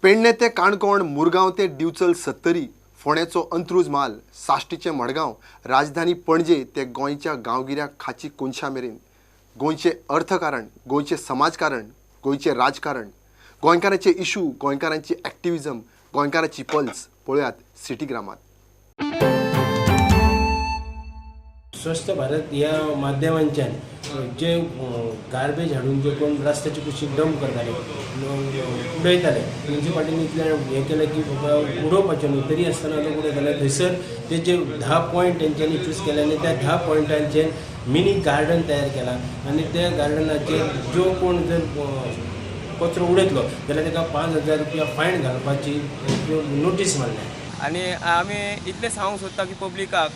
पेडणे ते काणकोण, मुरगांव ते दिवचल सत्तरी, फोंड्याचो अंत्रुज म्हाल, साश्टीचें मडगांव, राजधानी पणजे ते गोंयच्या गांवगिऱ्या खाची कोनशा मेरेन गोंयचें अर्थकारण, गोंयचें समाजकारण, गोंयचें राजकारण, गोंयकारांचे इशू, गोंयकारांची एक्टिविजम, गोंयकारांची पल्स पळयात सिटीग्रामात. स्वस्थ भारत ह्या माध्यमांच्यान जे गार्बेज हाडून जे कोण रस्त्याचे कुशीक डंप करताले, उडयताले, म्युनिसिपालिटीन इतलें हें केलें की बाबा उडोवपाचें न्हू, तरी आसतना लोक उडयताले. थंयसर ते जे 10 पॉयंट तेंच्यांनी चूज केले आनी त्या 10 पॉयंटांचेर मिनी गार्डन तयार केलां आनी त्या गार्डनाचेर जो कोण जर कचरो उडयतलो जाल्यार ताका 5,000 रुपया फायन घालपाची नोटीस मारल्या. आनी आमी इतलें सांगूंक सोदता की पब्लिकाक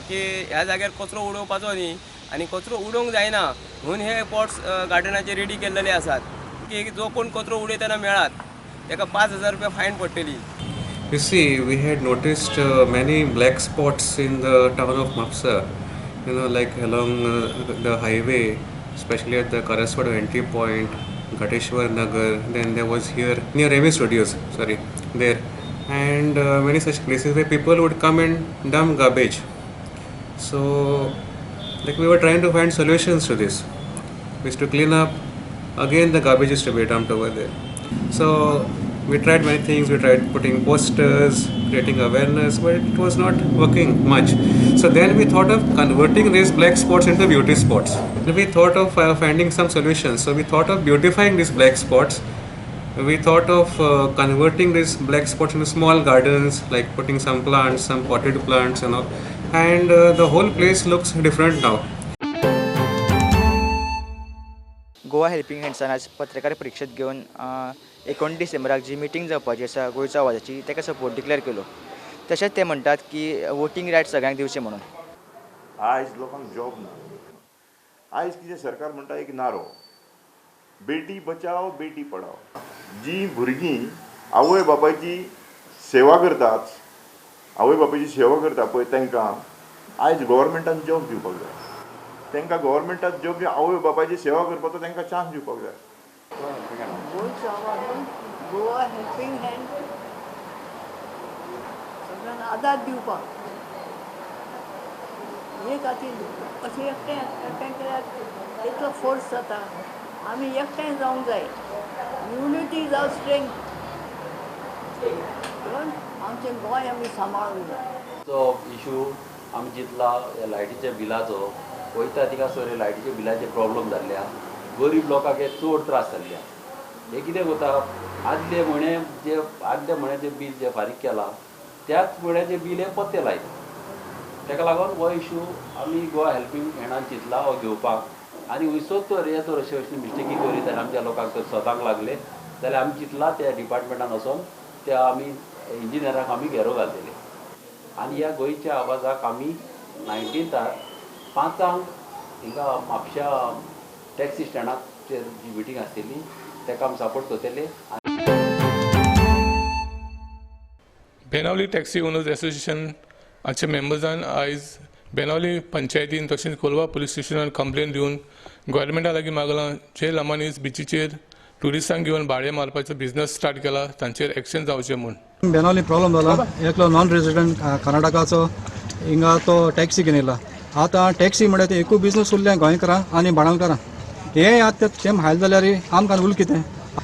की ह्या जाग्यार कचरो उडोवपाचो न्ही आनी कचरो उडोवंक जायना म्हणून हे पॉट्स गार्डनाचे रेडी केल्लेले आसात की जो कोण कचरो उडयतना मेळात ताका 5,000 रुपया फायन पडटली. You see, we had noticed many black spots in the town of Mapsa, you know, like along the highway, especially at the Karaswada entry point, Ghateshwar Nagar, then there was here near Remy Studios, sorry, there, and many such places where people would come and dump garbage. So, like, we were trying to find solutions to this, which to clean up, again the garbage is to be dumped over there. So we tried many things, we tried putting posters, creating awareness, but it was not working much. So then we thought of converting these black spots into beauty spots. We thought of finding some solutions. So we thought of beautifying these black spots. We thought of converting these black spots into small gardens, like putting some plants, some potted plants and all. And the whole place looks different now. Goa helping हँड्सान आज पत्रकार परिशद घेवन 19 डिसेंबराक जी meeting जावपाची आसा गोंयचो आवाजाची, ताका सपोर्ट डिक्लेअर केलो. तशेंच ते म्हणटात की वोटींग रायट सगळ्यांक दिवचें म्हणून. आयज लोकांक जॉब ना. आयज कितें सरकार म्हणटा एक नारो, बेटी बचाओ बेटी पढाओ. जी भुरगीं आवय बापायची सेवा करतात, आवय बापायची सेवा करता पळय, तांकां आयज गव्हर्मेंटान जॉब दिवपाक जाय. तांकां गव्हर्मेंटान जॉब, आवय बापायची सेवा करपाचो तांकां चान्स दिवपाक जाय. गोंयचो आवाज, गोवा हेल्पींग हँड सगळ्यांक आदार दिवपाक हे खातीर अशें एकठांय एकठांय केल्यार इतलो फोर्स जाता. आमी एकठांय जावंक जाय. Unity is our strength. म्हणून आमचें गोंय आमी सांबाळूंक जाय. तो इशू आमी चिंतला ह्या लायटीच्या बिलाचो वयता थिंगासर लायटीच्या बिलाचे प्रॉब्लम जाल्ले आहा. गरीब लोकांक हे चड त्रास जाल्ले आहा. हे कितें जाता, आदले म्हयने जे आदल्या म्हयन्याचें बील जें फारीक केलां त्याच म्हयन्याचें बील हें परतें लायता. ताका लागून हो इशू आमी गोवा हेल्पींग हँडान चिंतला हो घेवपाक. आनी हयसर तर हे तर अशें अशें मिस्टेकी करीत आनी आमच्या लोकांक तर सदांक लागले जाल्यार आमी चिंतला त्या डिपार्टमेंटान वचोन त्या आमी इंजिनियराक आमी घेरो घालतले. आनी ह्या गोंयच्या आवाजाक आमी 19 5 हिंगा म्हापश्या टॅक्सी स्टँडाचेर जी मिटींग आसतली ताका आमी सपोर्ट करतले. बेनावली टॅक्सी ओनर्स असोसिएशनाचे मेंबर्सान आयज बेनावली पंचायतीन तशेंच कोलवा पुलीस स्टेशनान कंप्लेन दिवन गव्हर्मेंटा लागीं मागलां जे लमानीस बिचीचेर ट्युरिस्टांक घेवन भाडें मारपाचो बिजनस स्टार्ट केला तांचेर एक्शन जावचें म्हूण. बेनावली प्रॉब्लम जाला, एकलो नॉन रेजिडंट कर्नाटकाचो हिंगा तो टॅक्सी घेवन येयला. आतां टॅक्सी म्हळ्यार ते एकूय बिजनस उरलें गोंयकारां आनी बाणावकारां. हे आतां तेम हायल जाल्यार आमकां उरलें कितें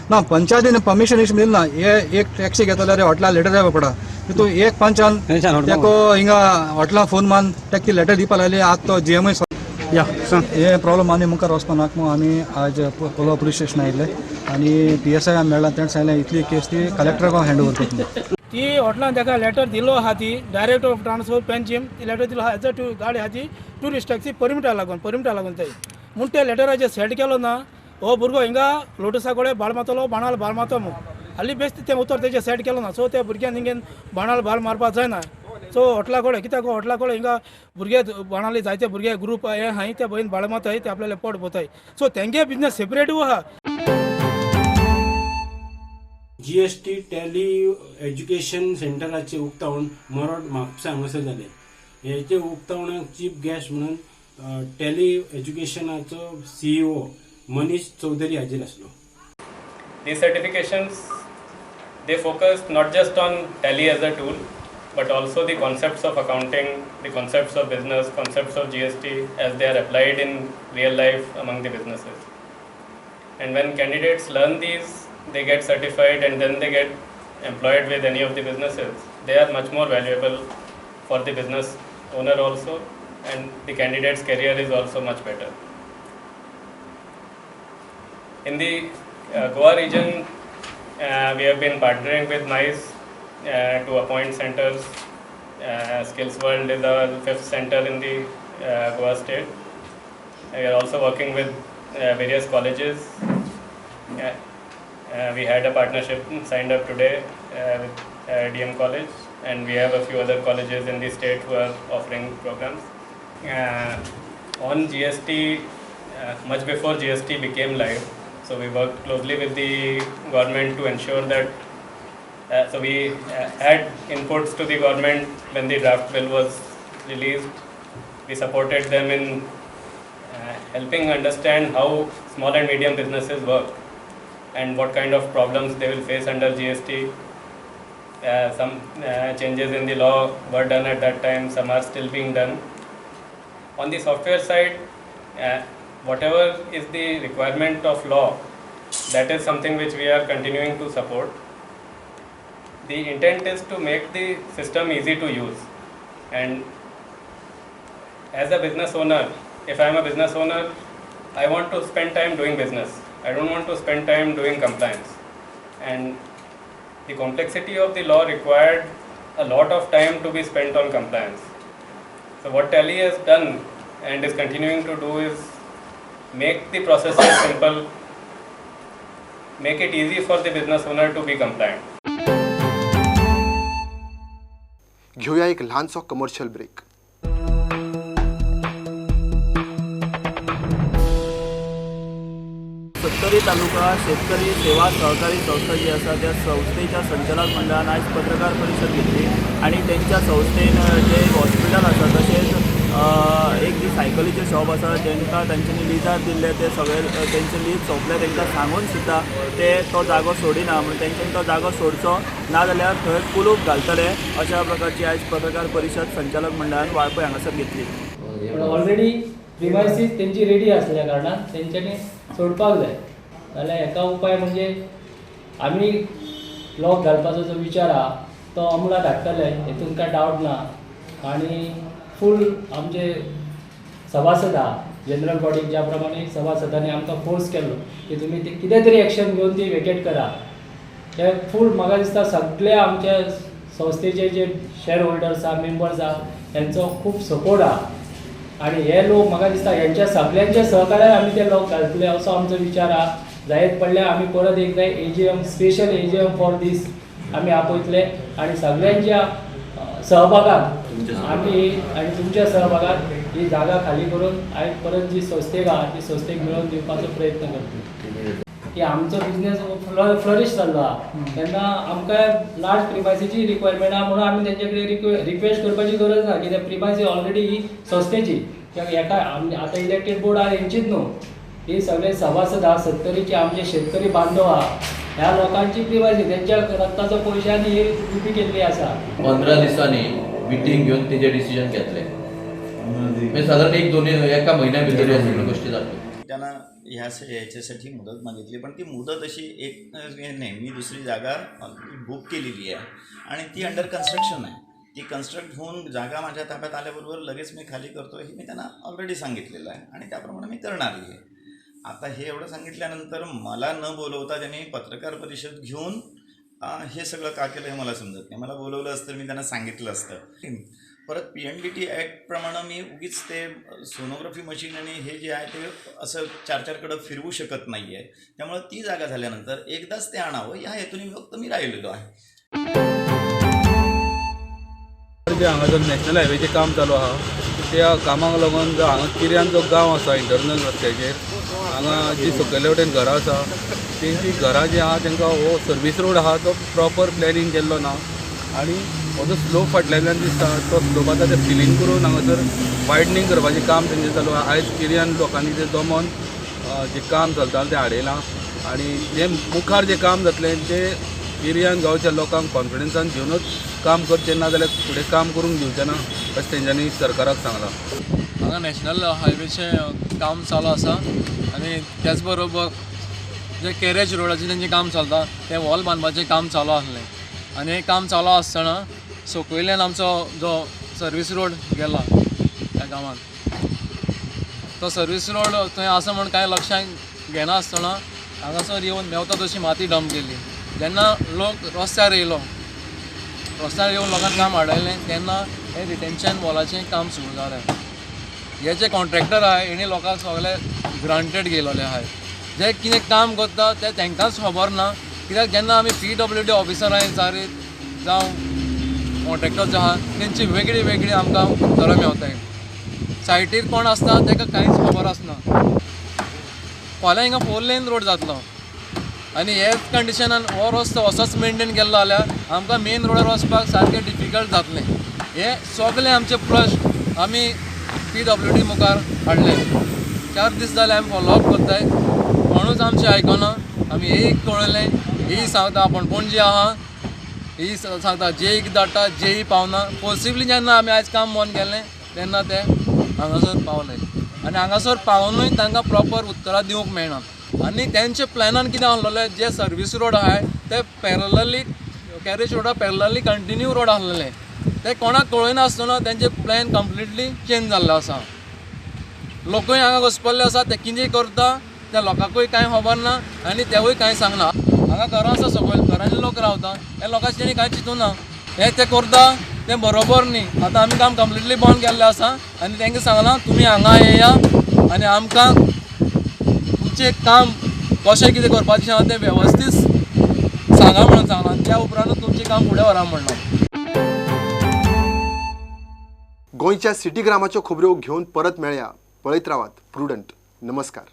ना. पंचायतीन परमिशन इशू दिलें ना. हे एक टॅक्सी घेतलो जाल्यार हॉटेला लेटर जाय पडटा. तितून एक पंचान तेको हिंगा हॉटेला फोन मान तेका ती लेटर दिवपा लागली. आतां तो जी एम या हे प्रॉब्लम आनी मुखार वचपा नाका म्हूण आमी आज कोलवा पुलीस स्टेशन आयिल्ले आनी पी एस I आमी मेळ्ळा. तेणें सांगलें इतली केस ती कलेक्टराक हँड ओवर करता. ती हॉटेलान ताका लेटर दिलो आहा, ती डायरेक्टर ऑफ ट्रान्सपोर्ट पेंजीम ती लेटर दिलो आहा एज अ गाडी आहा ती ट्युरिस्ट टॅक्सी परमिटा लागून, परमिटा लागून ते म्हूण त्या लेटराचेर सेट केलो ना. हो भुरगो हिंगा लोटसा कडेन बाळ मारतलो, बाणाल बाळ मारतो म्हूण हाली बेस्ट तें उतर तेजें सेट केलो ना. सो त्या भुरग्यान हिंगेन बाणाल बाळ मारपाक जायना. सो हॉटेला कडेन कित्याक हॉटेला कडेन हिंगा भुरगे बाणाले जायते भुरगे ग्रूप हे आहाय त्या भयन बाळ मारताय, ते आपल्याला पोट भरताय. सो तेंगे बिजनस सेपरेटूय आहा. जीएसटी टॅली एज्युकेशन सेंटराचें उक्तावण मरोड म्हापसा हांगासर जालें. हेचें उक्तावणाक चीफ गेस्ट म्हणून टॅली एज्युकेशनाचो सीईओ मनीष चौधरी हाजीर आसलो. These certifications They focus not just on Tally as a tool, but also the concepts of accounting, the concepts of business, concepts of GST as they are applied in real life among the businesses. And when candidates learn these, they get certified and then they get employed with any of the businesses. They are much more valuable for the business owner also, and the candidate's career is also much better. In the Goa region, we have been partnering with MICE to appoint centers. Skills World is our fifth center in the Goa state. We are also working with various colleges. We had a partnership signed up today with DM College, and we have a few other colleges in the state who are offering programs. On GST, much before GST became live, so we worked closely with the government to ensure that, so we had inputs to the government when the draft bill was released. We supported them in helping understand how small and medium businesses work and what kind of problems they will face under GST. Some changes in the law were done at that time, some are still being done. On the software side, whatever is the requirement of law, that is something which we are continuing to support. The intent is to make the system easy to use. And as a business owner, if I am a business owner, I want to spend time doing business. I don't want to spend time doing compliance. And the complexity of the law required a lot of time to be spent on compliance. So what Tally has done and is continuing to do is make the processes simple, make it easy for the business owner to be compliant. घेऊया एक ल्हानसो commercial break. Sattari taluka शेतकरी सेवा सहकारी संस्था जी आसा त्या संस्थेच्या संचालक मंडळान आयज पत्रकार परिशद घेतली आनी तेंच्या संस्थेन जे हॉस्पिटल आसा तशेंच एक जी सायकलीचें शॉप आसा तांकां तांच्यांनी लिजार दिल्ले ते सगळे तेंचे लीज सोंपले तांकां सांगून सुद्दां ते तो जागो सोडिना म्हणून तेंच्यांनी तो जागो सोडचो ना जाल्यार थंय कुलूप घालतले अशा प्रकारची आयज पत्रकार परिशद संचालक मंडळान वाळपय हांगासर घेतली. ऑलरेडी प्रिमायसीस तेंची रेडी आसल्या कारणान तेंच्यांनी सोडपाक जाय. जाल्यार हेका उपाय म्हणजे आमी लॉक घालपाचो जो विचार आहा तो अंमलात हाडटले हेतून कांय डावट ना. आनी फूल आमचे सभासद आहा जनरल बॉडीक ज्या प्रमाणे सभासदांनी आमकां फोर्स केल्लो की तुमी ते कितें तरी एक्शन घेवन ती वेकेट करा, हे फूल म्हाका दिसता सगळे आमच्या संस्थेचे जे शेअर होल्डर्स आहा मेंबर्स आहा हेंचो खूब सपोर्ट आहा आनी हे लोक म्हाका दिसता हेंच्या सगळ्यांच्या सहकार्यान आमी ते लोक घालतले असो आमचो विचार आहा. जायत पडल्यार आमी परत एकदां AGM special AGM for this आमी आपयतले आनी सगळ्यांच्या सहभागात आमी आनी तुमच्या सहभागात ही जागा खाली करून आयज परत जी संस्थेक आहा ती संस्थेक मेळोवन दिवपाचो प्रयत्न करतले. की आमचो बिजनेस फ्लरीश जाल्लो आहा तेन्ना आमकां लार्ज प्रिमायसीची रिक्वायरमेंट आहा म्हणून आमी तेंचे कडेन रिक्वेस्ट करपाची गरज ना कित्याक प्रिमायसी ऑलरेडी ही संस्थेची. कित्याक हेका आतां इलेक्टेड बोर्ड आहा हेंचीच न्हू, ही सगळे सभासद आहा सत्तरीचे आमचे शेतकरी बांधव आहा ह्या लोकांची प्रिमायसी तेंच्या रक्ताचो पयशांनी ही उबी केल्ली आसा. 15 दिसांनी मिटींग घेवन तेजेर डिसिजन घेतले म्हणजे सादारण एक दोन एका म्हयन्या भितर ह्या सगळ्यो गोश्टी जातल्यो. त्यांना ह्याच्यासाठी मुदत मागितली पण ती मुदत अशी एक नाही, मी दुसरी जागा बुक केलेली आहे आणि ती अंडर कन्स्ट्रक्शन आहे. ती कन्स्ट्रक्ट होऊन जागा माझ्या ताब्यात आल्याबरोबर लगेच मी खाली करतो हे मी त्यांना ऑलरेडी सांगितलेलं आहे आणि त्याप्रमाणे मी करणारही आहे. आता हे एवढं सांगितल्यानंतर मला न बोलवता त्यांनी पत्रकार परिषद घेऊन हे सगळं का केलं हे मला समजत नाही. मला बोलवलं असतं मी त्यांना सांगितलं असतं. परत PNDT ॲक्टप्रमाणे मी उगीच ते सोनोग्राफी मशीन आणि हे जे आहे ते असं चार चारकडं फिरवू शकत नाही आहे, त्यामुळे ती जागा झाल्यानंतर एकदाच ते आणावं या हेतून फक्त मी राहिलेलो आहे. जे हांगा जो नॅशनल हायवेचें काम चालू आहा त्या कामाक लागून जो हांगा किर्यान जो गांव आसा इंटरनल रस्त्याचेर हांगा जी सकयले वटेन घरां आसा तेंची घरां जी आहा तांकां हो सर्वीस रोड आहा तो प्रॉपर प्लॅनिंग केल्लो ना आनी हो जो स्लोप फाटल्यान दिसता तो स्लोप आतां ते फिलींग करून हांगासर वायडनींग करपाचें काम तेंचें चालू आहा. आयज किर्यान लोकांनी तें दमोन जें काम चलतालें तें हाडयलां आनी जें मुखार जें काम जातलें तें किर्यान गांवच्या लोकांक कॉन्फिडन्सान घेवनूच काम करचें, ना जाल्यार फुडें काम करूंक दिवचें ना अशें तेंच्यांनी सरकाराक सांगलां. हांगा नॅशनल हायवेचें काम चालू आसा आनी त्याच बरोबर जे कॅरेज रोडाचें तेंचें काम चलता तें वॉल बांदपाचें काम चालू आसलें आनी हें काम चालू आसतना सकयल्यान आमचो जो सर्वीस रोड गेला त्या गांवांत, तो सर्वीस रोड थंय आसा म्हूण कांय लक्षांत घेना आसतना हांगासर येवन मेवता तशी माती डंप केली. जेन्ना लोक रस्त्यार येयलो, रस्त्यार येवन लोकांक काम आडयलें तेन्ना हें रिटेन्शन वॉलाचें काम सुरू जालें. हे जे कॉन्ट्रॅक्टर आहाय हेणी लोकांक सगळे ग्रांटेड घेयलेले आहाय, जे कितें काम करता तें तांकांच खबर ना. कित्याक जेन्ना आमी PWD ऑफिसरां विचारीत जावं कॉन्ट्रॅक्टर जे आहा तेंची वेगळी वेगळी आमकां उत्तरां मेवताय. सायटीर कोण आसता ताका कांयच खबर आसना. फाल्यां हिंगा 4 लेन रोड जातलो आनी हेच कंडिशनान हो रस्तो असोच मेनटेन केल्लो जाल्यार आमकां मेन रोडार वचपाक सारकें डिफिकल्ट जातलें. हे सगळे आमचे प्रश्न आमी PWD मुखार हाडले. 4 दीस जाले आमी फॉलोअप करताय, कोणूच आमचें आयकना. आमी एक कळयलें, ही सांगता आपूण पणजे आहा, ही सांगता जेईक धाडटा, जेई पावना. पॉसिबली जेन्ना आमी आयज काम बंद केलें तेन्ना ते हांगासर पावले आनी हांगासर पावनूय तांकां प्रॉपर उत्तरां दिवंक मेळना. आनी तेंच्या प्लॅनान कितें आसलेलें, जे सर्वीस रोड आहाय ते पॅरलली कॅरेज रोडा पॅरलली कंटिन्यू रोड आसलेले, ते कोणाक कळयनासतना तेंचे प्लॅन कंप्लिटली चेंज जाल्लो आसा. लोकूय हांगा घुसपल्ले आसा, ते कितें करता त्या लोकांकूय कांय खबर ना आनी तेवूय कांय सांगना. हांगा घरां आसा, सकयल घरांनी लोक रावता, हे लोकांचे तेणी कांय चिंतूना. हे ते करता तें बरोबर न्ही. आतां आमी काम कंप्लिटली बंद केल्लें आसा आनी तांकां सांगलां तुमी हांगा येया आनी आमकां तुमचें काम कशें कितें करपाचें आसा तें वेवस्थीत सांगा म्हणून सांगलां. त्या उपरांतूच तुमचें काम फुडें व्हरा म्हणलां. गोंयच्या सिटीग्रामाच्यो खबऱ्यो घेवन परत मेळया. पळयत रावात प्रुडंट. नमस्कार.